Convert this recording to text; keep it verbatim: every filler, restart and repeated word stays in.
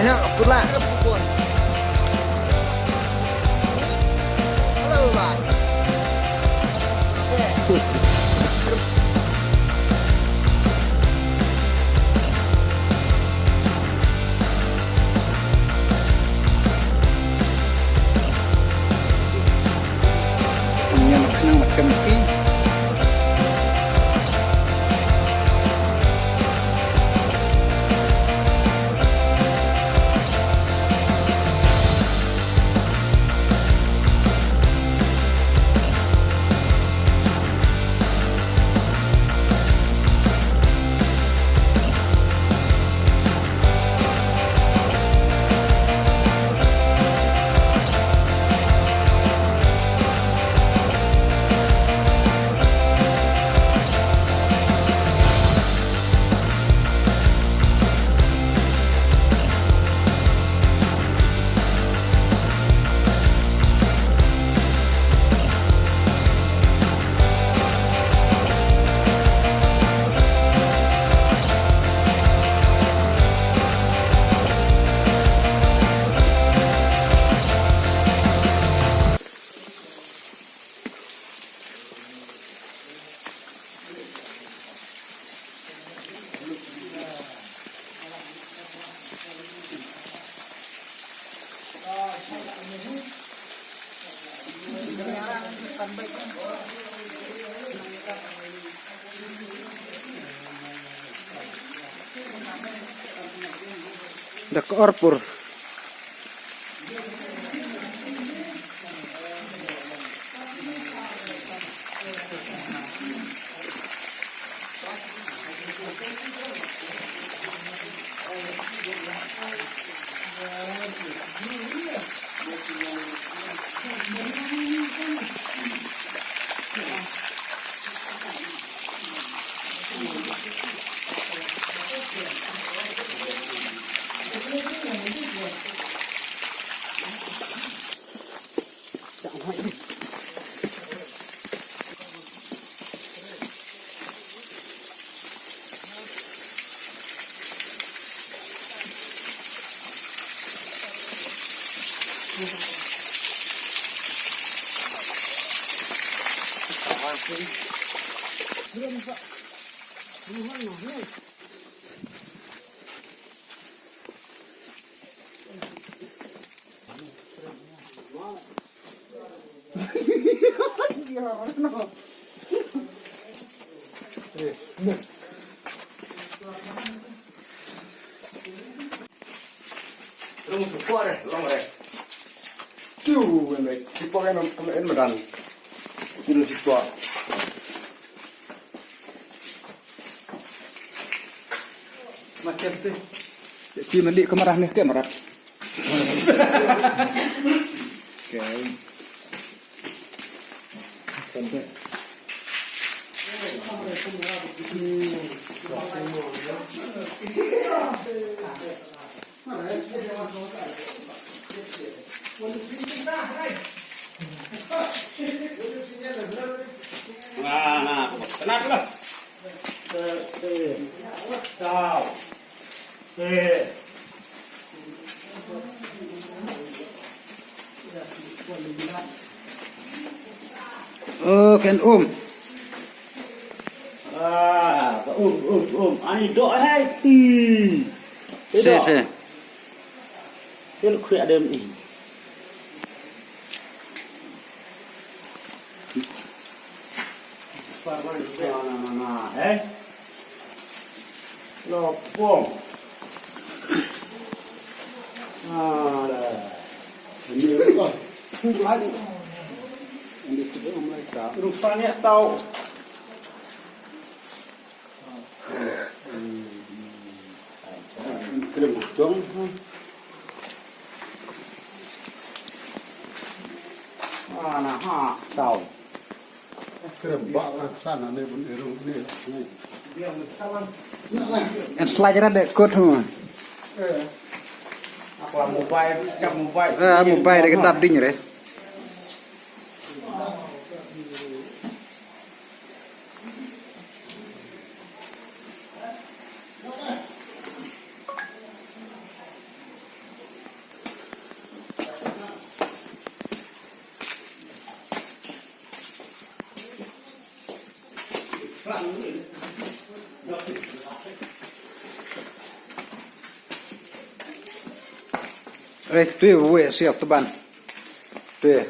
Nyo, pula. Hello, bye. Nyo, khnang mat kam ki. Da ka orpur. Long support eh, long eh. Tiu, en, en, support en, en, en, madan. Tiu support. Macam tu. Ti meli ke marah ni, ke marah. Okay. Sampai. Nah, nah, tenang lah. Tau. Oh, kan um. Ah, um, um, um. Ani dok hai ti. Se, se. Te lu khuya dem ni. Eh? Lopong. Ala. Ini apa? Kumpulan. Ini kita mereka. Rupanya tahu. Krim jong. Ana ha tau. Krim ba krim sana ne bun iru ne. En slajra de kot hu. Apa mobile, cap mobile. Eh, mobile de kedap ding re. Re, tui we siap teban. Tui.